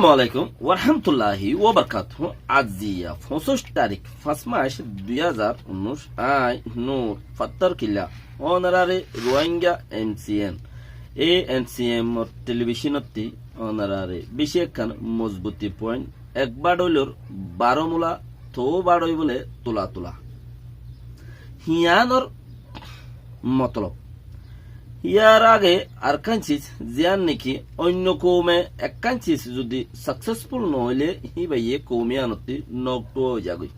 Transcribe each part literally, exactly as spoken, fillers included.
Assalamu alaikum warahmatulláhi wabarakátuhu. Aijja foñsíc tarík, fañs mac, dui házar unnúic, añí Nur Fattar Killa, ónoraré Ruáingga em si en. E em si en or telibicónottí ónoraré bicí ekkán mozbuti point, ek baçóilor baró mula, tou baçói bóle tula tula. Híanor motolob. Yar age arekkán sis, ziyán niki oinno koume ekkán sis zudi saksesful noóile, híbaye koum yíanottí nokthua ói zagói.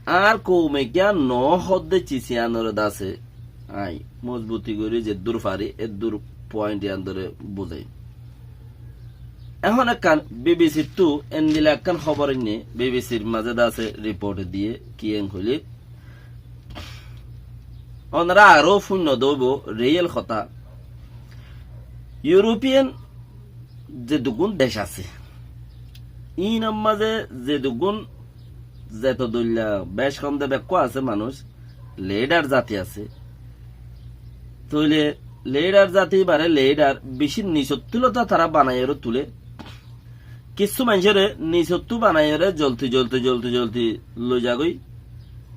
Añár koume kiyá noó hoódde sis yíanoré de asé, añí mozbuti gorí zeddúr fari eddúr point yían dóre buzaiyum. Ehón ekkán bi bi sittú endila ekkán hóbor ainné, bi bi sir mazé de asé riport diyé, ki en hoilé, ónora aró fúinno de óibo, riyel hotá. Iurópiyan zeduggún dec asé, íinor mazé zeduggún, zeto dóilla bec hom de bekkún asé manúic, lidar zati asé. Tóile lidar zati ibáre lidar bicí nisottú lóta tará banaiyóre tulé. Kissú maincóre nisottú banaiyóre zolti zolti zolti zolti loi zagói.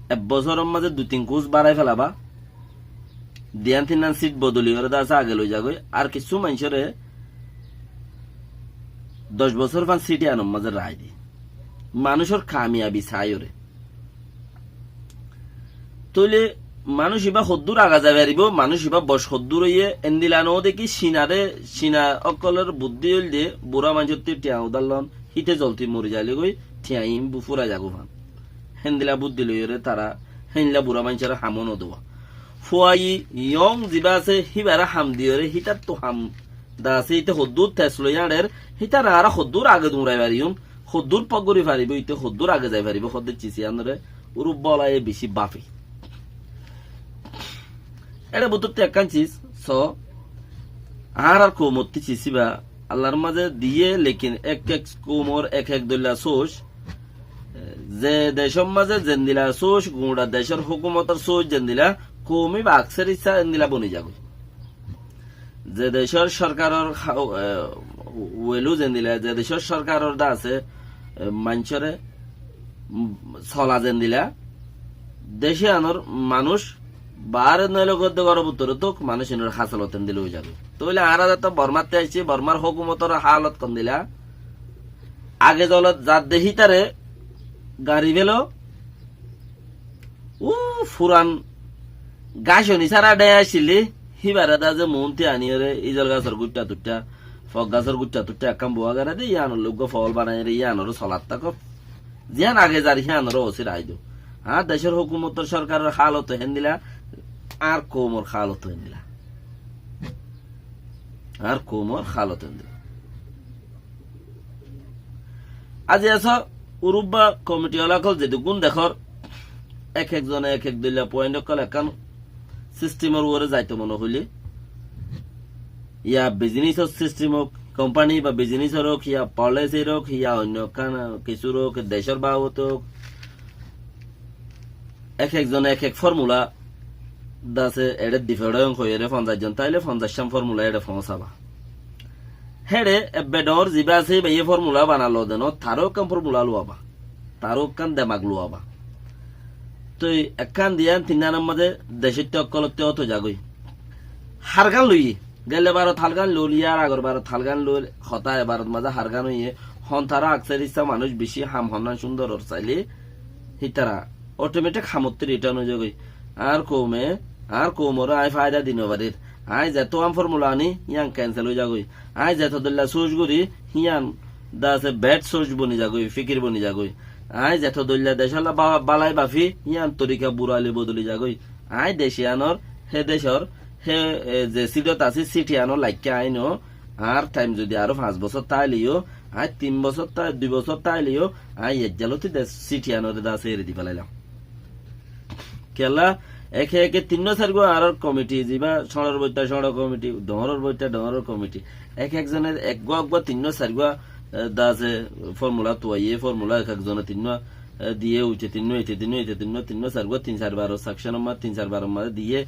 Ek bosóror mazé dui tin kous barái felaba. Diyán tinnán sit bodoliyóre de asé age loi zagói. Ar kissú maincóre doc bosór fán sit yíanor mazé raái de. Manúicor kamiyabi saiyóre. Tóile manúic ibá hoddúr age zai faribó, manúic ibá boc hoddúr óiye, endila noó de ki Cinaré, Cina ókkolor buddí óilde, burá maincóttu thiañ udár lon, híte zolti mori zailé goi, thiañ iín bu-, fúrai zagói fán. Héndila buddí loiyóre tará, héndila burá maincóre hamó noduwa. Fuayi yong zibá asé, híbaré ham diyoré, hítattu ham de asé, íte hoddúr tes loi añçer, hítara añára hoddúr age duñrai fariyum, hoddúr pók gorí faribó, íte hoddúr age zai faribó, hoddé sis yíanoré urubba olaye bicí báfe. Éçe bútottu ekkán sis, so, añárar koumottú sis ibá, Allar mazé diyé, lekin ek ek koumor ek ek dóilla sóoc, ze decór mazé zendila sóoc, guñça decór hókumotor sóoc zendila, koum ibá akser issá endila boni zagói. Ze decór sorkaror ha-, e, welu zendila, ze decór sorkaror de asé, e, maincóre, mm, sola zendila, dec yíanor manúic baáre noóile gór de góror bútore tók, manúic inor hásolot endila ói zagói. Tóile añára zeto Bormattú aiccí, Bormar hókumotor hálot hondila, age zolot zadde hítare gari félo, Ú furan gáconi sára dheñ accíl, híbaré dá ze muúnti aníyoré ízol gasór gúiththá tuiththá, fok gasór gúiththá tuiththá ekkán buwá gará dé, yíanollá uggúa foól banaiyóre yíanoré solat táko. Ziyán age zar híanoré osír aái do. Añár decór hókumotor, sórkaror hálot héndila, añár koumor hálot héndila. Añár koumor hálot héndila. Aijja só, Urubba komiti ola ókkol zedukkún dekór, ek ek zone ek ek dóilla point ókkol ekkán sistemor uore zaito mone hoilé, ya bizinisor sistem ók, kompani ba bizinisor ók, ya polisir ók, ya oinno ekkán, ah, kissúr ók, decór baabot ók, ek ek zone ek ek formula dase, eçé difeçóyong hoiyóre fonzaic zon táile fonzaiccán formula eçé foóñsaba. Héçe ebbe dhoóñr zibá asé, íbayé formula banalo de noó, taró ekkán formula luwaba, taró ekkán demak luwaba. Toi ekkán diyán tinnánor mazé decóitta ókkolótte óto zagói. Hargán loiyé, gelle barot hargán loil, yar agor barot hargán loil, hotá e barot mazé hargán óiye, hon tará akser issá manúic bicí ham honnán cúndor or sailé, hítara otometik hamottú rithan ói zagói. Añár koume, añár koumoré aññí faida di nofarir. Aññí zeto ham formula aní, yían kensel ói zagói. Aññí zeto dóilla sóoc gorí, yían dase bed sóoc boni zagói, fikir boni zagói. Aññí zeto dóilla decólla ba-, bálai bafi, yían torika buraile bodoli zagói. Aññí dec yíanor, hé decór, hé, e, ze síthot así, síth yíanor laikká aññí noó. Añár thaim zodi aró fañs bosór táile yó, aññí tin bosór tá-, dui bosór táile yó, aññí ek zalóti de síth yíanoré dase eri di félailam. Kiyólla, eke eke tinnúa sairgúa añárar komiti, zibá cóñçor boittá cóñçor komiti, dhoóñror boittá dhoóñror komiti. Ek ek zone eggúa eggúa tinnúa sairgúa, e, dase formula tuaiyé, formula ek ek zone tinnúa, e, diyé, uite tinnúa, ite tinnúa, ite tinnúa, tinnúa sairgúa, tin sair baror sekcónor mazé, tin sair baror mazé diyé,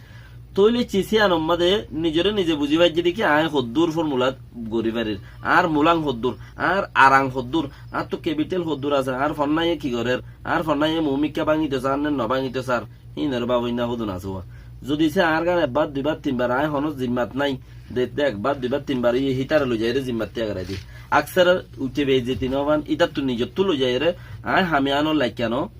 Tóile cis yíanor mazé nizoré nize buzí faijjí dé ki aññí hoddúr formula gorí farir, añár mulán hoddúr, añár arang hoddúr, añáttu kebitel hoddúr asé, añár fonnáye ki gorér, añár fonnáye muúmikká báñgito saár né no báñgito saár, híinoré báfoinná hodún asé uá. Zodi sé añár gán ekbár duibár tinbar aññí honó zimmat nái, de, de ekbár duibár tinbar óiye hítare loizaiyóre zimmat tíyarai dí. Aksar uite beizzoti no fán, ítattu nizottú loizaiyóre aññí ham yíanor laikká no,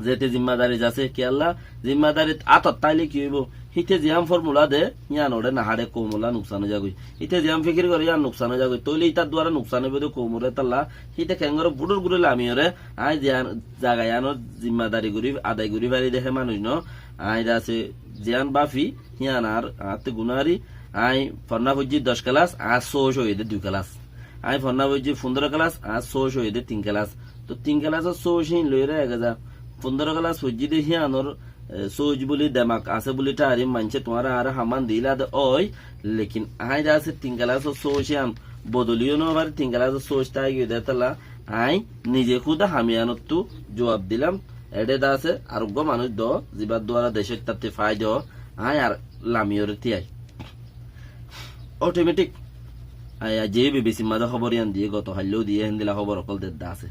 zete zimmadari zasé, kiyólla zimmadari átot táile ki óibo? Híte ziyán formula de, yíanoré naháre koumolla nuksan ói zagói. Híte ziyán fikir goré, yían nuksan ói zagói. Tóile ítar duara nuksan óibo de koumoré tálla. Híte keéngoré buçúr guré lamiyóre, aññí ziyán zaga yíanor zimmadari gorí, adai gorí fari de hé manúic no. Aññí de asé ziyán báfi, hían ar, añáttu gunári, aññí fonná foijjí doc kelas, añár sóoc óiye de dui kelas. Aññí fonná foijjí fundóro kelas, añár sóoc óiye dé tin kelas. Tóu tin kelasór sóoc híin loiyóre ege za. Fundóro kelas foijjí dé híanor, e, sóoc buli demak asé buli tháarim maincé tuáñra añáre ham diíla dé ói, lekin aññí de asé tin kelasór sóoc hían bodoli yó no fari, tin kelasór sóoc táigiyoi dé tálla, aññí nize kúda ham yíanottú zuab dilam, eçé de asé ar uggúa manúic do, zibár duara decór tátti faida ó, aññí ar lamiyóre tíai. Otometik. Aññí aijja yó bibisir mazé hóbor yían diyé, goto haillóu diyé, héndila hóbor ókkol dedde asé.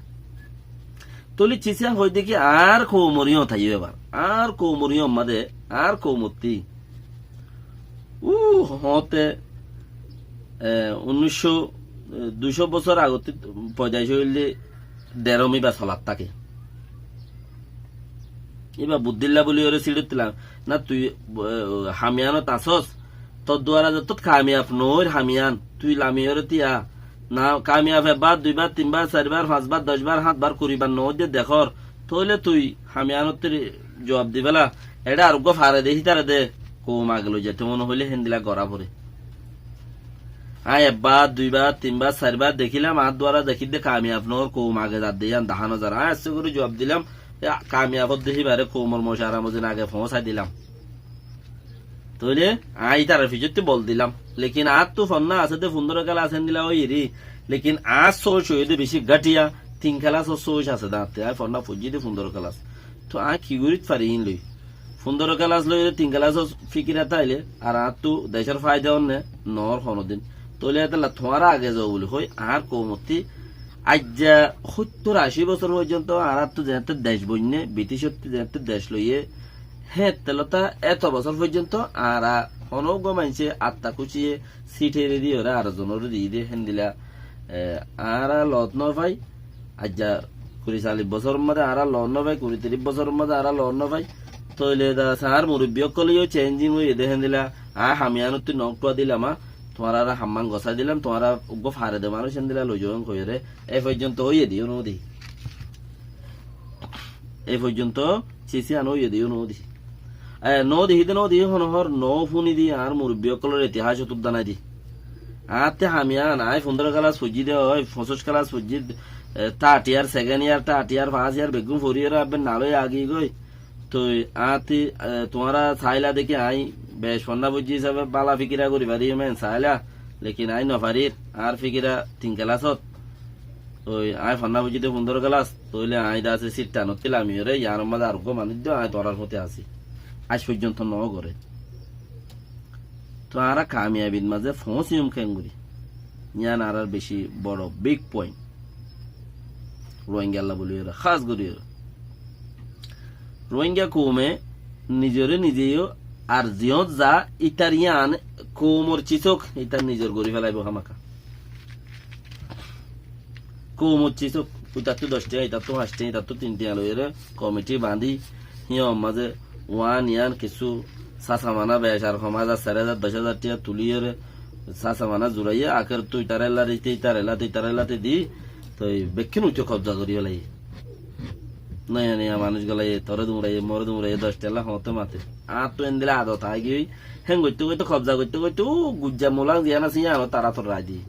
Tóile cis yían hoóidde ki añár koumor yó taiyó ebar. Añár koumor yó mazé, añár koumottí. Ú, hoóñte, e, unnúiccó, e, duicó bosór agottí foidaic óilde derom íba solat táke. Íba buddílla buli óre siçót tilam. Na tui, e, ham yíanot asós. Tor duara zettót kamiyaf noóir ham yían. Tui lamiyóre tíya. Na kamiyaf ekbar, duibar, tinbar, sairbar, fañsbar, docbar, háñtbar, kuribar noóidde dekór. Tóile tui ham yíanottú zuab di féla. Eçé ar uggúa fare de, hítare de. Koum age loi zaito mone hoilé héndila gorá foré. Aññí ekbar, duibar, tinbar, sairbar dekílam, añár duara dekídde kamiyaf noór, koum age zadde yían dahá no zar. Aññí essé gorí zuab dilam, e, kamiyaf ódde híbare koumor mocara mozin age foóñsai dilam. Tóile aññí ítarar fiçóttu bol dilam. Lekin añáttu fonná asé dé fundóro kelas héndila óiye ri. Lekin añár sóoc óiye dé bicí gáñthiya, tin kelasór sóoc asé dé añáttu. Aññí fonná foijjí dé fundóro kelas. Tóu aññí ki gorít fari íin loi? Fundóro kelas loi tin kelasór fikir táile ar añáttu decór faida ónne noór honódin. Tóile étella tuáñra age zao buli hoi, añár koumottí aijja hóittor ací bosór foijjonto añáráttu zeéñtte dec boinné, Britícottú zeéñtte dec loiyé, héeñtte lóta éto bosór foijjonto añára honó uggúa maincé atta kúciye síth eri diyóre ar zonoré diyí dé héndila, e, añára loot no fai. Aijja kuri callic bosóror mazé añára loot no fai, kuri tiríc bosóror mazé añára loot no fai. Tóile de asé añár murubbi ókkolé yó chéinjing óiye dé héndila, aññí ham yíanottú noók thua dilam, a, tuáñráre hammán gosái dilam, tuáñra uggúa fare de manúic héndila loi zoóin hoiyóre, e foijjonto óiye dé yó no dé. E foijjonto cis yían óiye dé yó no dé. E, no dehí dé, no dehí honó hor, no fúni dé, añár murubbi ókkolór itihás ottu danai dé. Añáttu ham yían, aññí fundóro kelas foijjí dé, ói, foñsíc kelas foijjí, e, third year, second year, third year, first year, beggún forí ore abbe nalói agi goi. Toi añáttu, e, tuáñra sailá dé ki aññí bec fonná foijjí hísabe bála fikira gorí fari, men sailá, lekin aññí no farir, añár fikira tin kelasót. Ói, aññí fonná foijjí dé fundóro kelas, tóile aññí de asé siththanottú lamiyóre, yíanor mazé ar uggúa manúic dé, aññí tuáñrár fúti así. Aij foijjonto no goré. Toi añára kamiyabir mazé foóñsiyum keéngorí? Yían añárar bicí boro big point. Rohingyalla buli ore, hás gorí ore. Rohingya koume nizoré nize yó ar ziyót za, ítar yían koumor cisók, ítar nizor gorí félaibo hámaka. Koumor cisók, ítattú doc thiañ, ítattú fañs thiañ, ítattú tin thiañ loiyóre komiti bañdí, híyan mazé uán yían kissú sásamaná bec ar hom házar, sair házar, doc házar thiañ tulíyóre sásamaná zuraiyé, akérottú ítaré láti, ítaré láti, ítaré láti di, toi bekkún uiththé kobza gorí félaiyé. Noiya noiya manúic golaiyé, toré duñraiyé, moré duñraiyé, doc thella hoóñtte maté. Añáttu endilla adot aigiyói, héen goitté goitté, kobza goitté goitté, ó gujja mulán ziyán asé, yían ó tará torá di.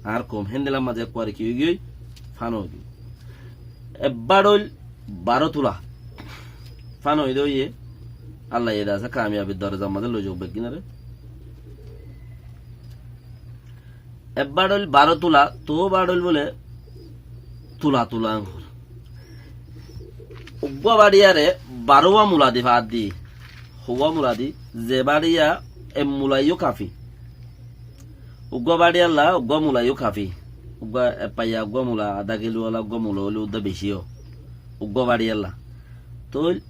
Añár koum héndilla mazé ekkuare ki óigiyói, fana óigiyói. Ebbar óil baró tula. Fana óide óiye, Allaye de asé kamiyabir dorozar mazé loizouk beggúnoré. Ebbar óil baró tula, tuwó bar óil bóle tula tula. Uggúa baçiyaré barówa mula di faddi. Houwá mula di, ze báriya e mula yó kafi. Uggúa báriya lla uggúa mula yó kafi. Uggúa e paiya uggúa mula, adá kilu wala uggúa mula óile uggúa beci yó. Uggúa báriya lla. Tóile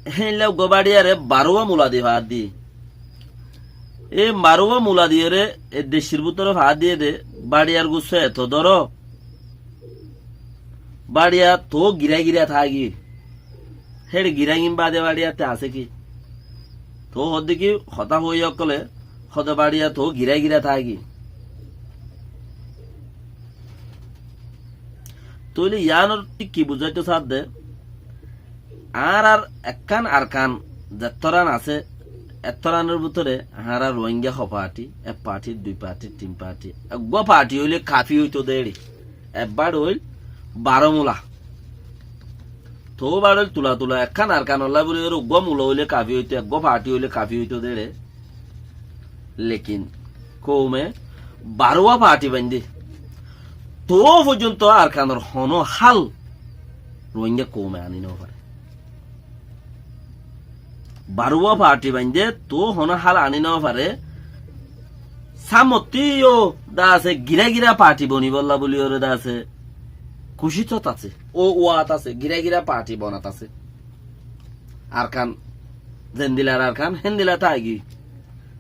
héilla uggúa báriya re baruwá mula di faáddi. E baruwá mula diyóre e decir bútore faáddiyé de, báriyar gussó eto dóro. Báriya toó girá girá tági. Héçe girá gin bade báriya te asé ki? Toó hoódde ki hotá hoói ókkole, hoóde báriya toó girá girá tági. Tóile yiánor ki buzáito saádde? Añárar ekkán Arkan zettóran asé, ettóranor bútore añára Rohingya ho party, ek party, dui party, tin party. Eggúa party óile kafi óito de éçe. Ek báçoil baró mula. Toó báçoil tula tula, ekkán Arkanolla buli óre uggúa mula óile kafi óito, eggúa party óile kafi óito de éçe. Lekin koume baruwá party baindé. Toó foijjonto Arkanor honó hál Rohingya koume aní nofare. Baruwá party baindé toó honó hál aní nofare. Sámottí yó de asé girá girá party bonibólla buli óre de asé kucícot asé. Ó uwat asé, girá girá party bonat asé. Arkan zendilar Arkan héndila táigi.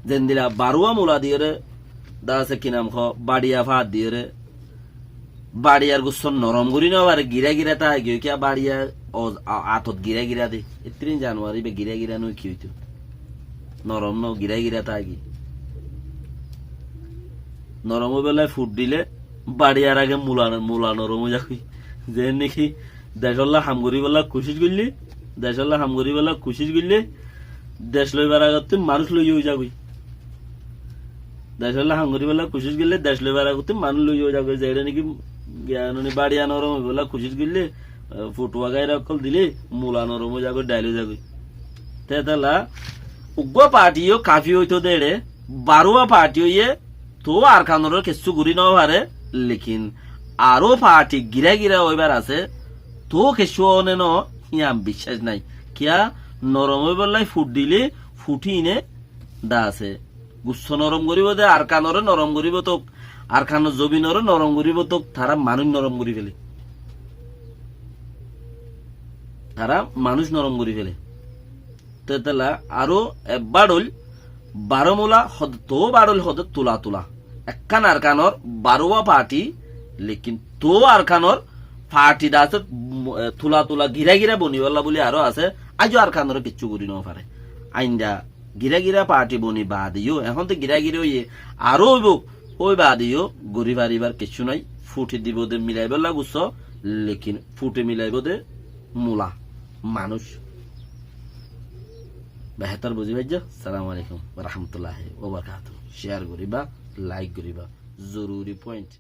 Zendila baruwá mula diyóre, de asé ki nam hoó, báriya faáddiyóre, báriyar gussó norom gorí nofare, girá girá táigi, kiyá báriya o-, a-, atot girá girá de. Ettírin januwar íba girá girá no ki óito? Norom no, girá girá táigi. Norom óibolla fut dile báriyar age mula, mula norom ói zagói. Ze niki decólla ham goríbolla kucíc goillé, decólla ham goríbolla kucíc goillé, dec loibar agottí manúic loi ói zagói. Decólla ham goríbolla kucíc goillé, dec loibar agottí manúic loi ói zagói. Zeçé niki giyanoni báriya norom óibolla kucíc goillé, e, futuwa gaira ókkol dile mula norom ói zagói, dhail ói zagói. Tetala uggúa party yó kafi óito de éçe, baruwá party óiye toó Arkanoré kessú gorí nofare, lekin aró party girá girá óibar asé, toó kessú óne no, yián biccác nái. Kiyá, norom óibolla fut dile, futi ine de asé. Gussó norom goríbo de, Arkanoré norom goríbo tók, Arkanor zobinoré norom goríbo tók, tará manúic norom gorí fele. Tará manúic norom gorí fele. Tetala aró ek báçoil baró mula hoóde, toó báçoil hoóde tula tula. Ekkán Arkanor baruwá party, lekin toó Arkanor party de asé, mm, e, tula tula girá girá bonibólla buli aró asé, aijjó Arkanoré kessú gorí nofare. Ainda girá girá party boni bade yó, ehón to girá girá óiye, aró óibo, ói bade yó gorí faribár kessú nái, futi dibo de milaibólla gussó, lekin futi milaibo de mula, manúic. Behétor buzí faijjó? Assalamu alaikum wa rahmatullahi wa barakatuhu. Share goríba, like goríba. Zoruri point.